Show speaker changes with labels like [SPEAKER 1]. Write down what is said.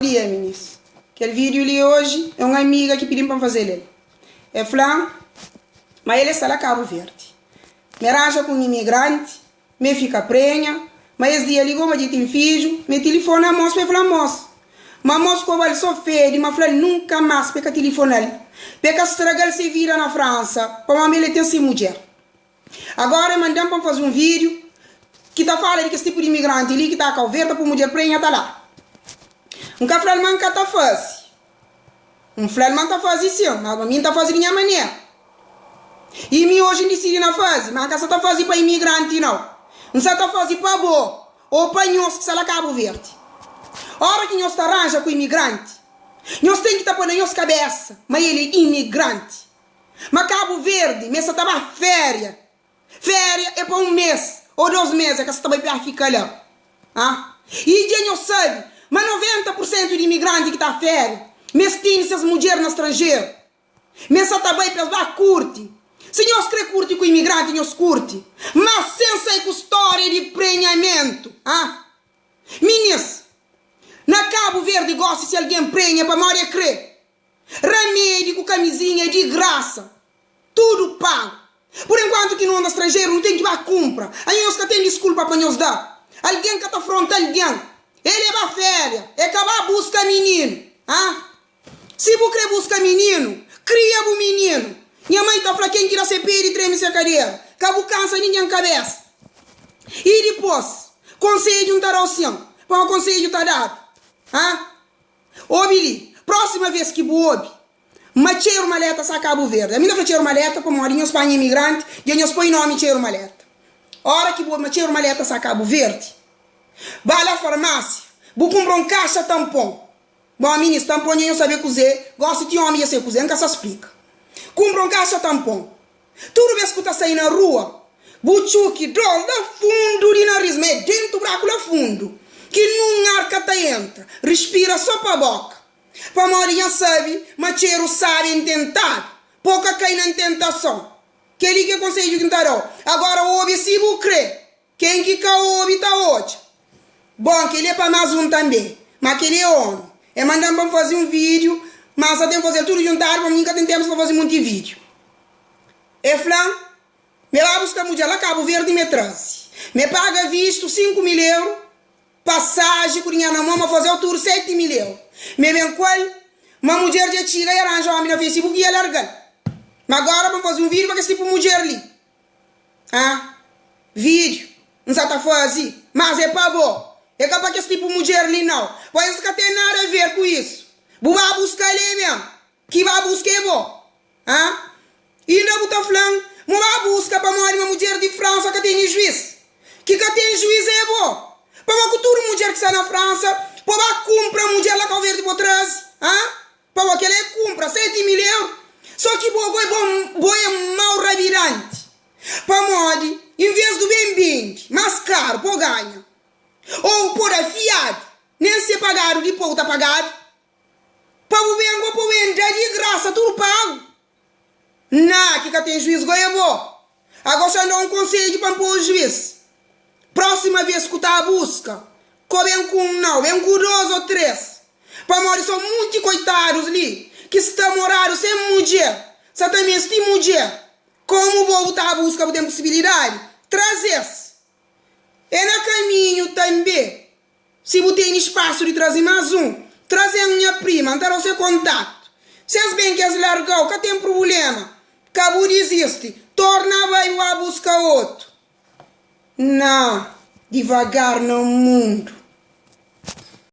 [SPEAKER 1] dia minis. Kel vídeo li oji é un amiga ki pidi-m pa N faze-l el. El fla-m ma el é sta la Kabu Verdi. Mi ranja ku un imigranti, mi fika prenha, ma es dia ligou ma dja ten fidju, mi tilifona mos pa el fla mos ma mos koba-l so fedi ma fla-l nunka mas pa e ka tilifona-l, pa e ka straga-l se vida na Fransa pamodi el ten se mudjer. Agora e manda-m pa N faze un vídiu ki ta fala di kes tipu di imigranti li ki ta Kau Verdi ta poi mudjer prenha ta la. N ka fla-l ma N ka ta faze. N fla-l ma N ta faze sin, ma mi N ta faze di nha manera. I mi oji N disidi na faze, ma N ka sa ta faze pa imigranti nau. N sa ta faze pa bo ô pa nhos ki sta la Kabu Verdi. Ora ki nhos ta ranja ku imigranti, nhos ten ki ta poi na nhos kabesa ma el é imigranti. Ma Kabu Verdi me sa ta ba féria. Féria é pa un mês ô dos mês, é ka sa ta bai pa fika la. Ah. I dja nhos sabe ma 90 pur sentu di imigranti ki ta féria, mes tene ses mudjer na stranjeru. Mes sa ta bai pa es ba kurti. Si nhos kre kurti ku imigranti, nhos kurti, ma sen sai ku stória di prenhamentu. Ah. Minis, na Kabu Verdi gosi si algen prenha pamodi e kre. Ramedi ku kamizinha é di grasa, tudu pagu. Pur enkuantu ki nu anda stranjeru, nu ten ki ba kunpra. Anho nhos ka ten diskulpa pa nhos da. Algen ka ta fronta algen. E leba féria, e ka ba buska mininu. Ha? Si bu kre buska mininu, kria bu mininu. Nha mai ta fla ken ki da se pedi treme se kadera. Ka bu kansa ningen kabesa. I dipos, konsedju N ta da-u sin, pamodi konsedju ta dadu. Ha? Obi li, próxima vez ki bu obi ma Txeru Maleta sa Kabu Verdi, ami na fla Txeru Maleta pamodi nhos panha imigranti dja nhos poi nomi Txeru Maleta. Ora ki bu obi ma Txeru Maleta sa Kabu Verdi, ba la farmásia, bu kunpra un kaxa tanpon. Bon, minis, tanpon dja nhos sabe kuzê, gosi ti omi dja sai kuzê, N ka sa splika. Kunpra un kaxa tanpon. Tudu bes ku ta sai na rua, bu txuki dor la fundu di nariz, ma é dentu braku la fundu ki nun ar ka ta entra, rispira so pa boka. Pamodi nha sabi ma txeru sabi é ntentadu, po ka kai na ntentason. Keli ki é konsedju ki N ta dau. Agora obi si bu kre. Ken ki ka obi ta odja. Bon, kel-li é pa más un tanbê. Má kel-li é ómi. El manda-m pa N faze un vídiu, má N sa ten faze-l tudu djuntadu pamodi N ka ten ténpu pa faze monti vídiu. El fla-m ma el ba buska mudjer la Kabu Verdi ma el traze. Ma el paga vistu 5000 euru, pasaji ku dinheru na mô, ma faze-u tudu 7000 euru. Ma el ben ku el, ma mudjer dja txiga i el ranja ómi na Facebook i el larga-l. Ma góra pa N faze un vídiu pa kes tipu mudjer li. Ah Vídeo N sa ta faze Mas é pa bo É ka pa kes tipo mudjer li nau Pois es ka ten nada a ver ku isu Bu ba buska-l é ben Ki ba buska é bo Ah Inda bu ta fla-m Ma bu ba buska pamodi ma mudjer di Fransa ka tene juiz Ki ka ten juiz é bo Pamodi ku tudu mudjer ki sta na Fransa Po ba kunpra mudjer la Kau Verdi po traze Ah Pamó kel é kunpra 7000 euru so ki bo go é bo bo é mau rabidanti pamodi inves du ben bendi mas karu po ganha ou po da fiadu nen se pagadu di pou ta pagadu pa bu ben go po ben da di grasa tudu pagu Na ki ka ten juiz go é bo. Ago xa N da un konsedju pa N poi juiz. Próxima vez ku ta buska, ko ben ku un nau, ben ku dos o tres. Pamodi so munti koitadus li ki sta moradu sen mudjer, sa ta mesti mudjer. Komu bo bu ta buska bu ten pusibilidadi, traze-s. É na kaminhu tanbe. Si bu tene spasu di traze más un, traze-m nha prima, N ta da-u se kontaktu. Si es ben ki es larga-u, ka ten prubléma. Ka bu dizisti, torna bai bu ba buska otu. Na, divagar na mundu.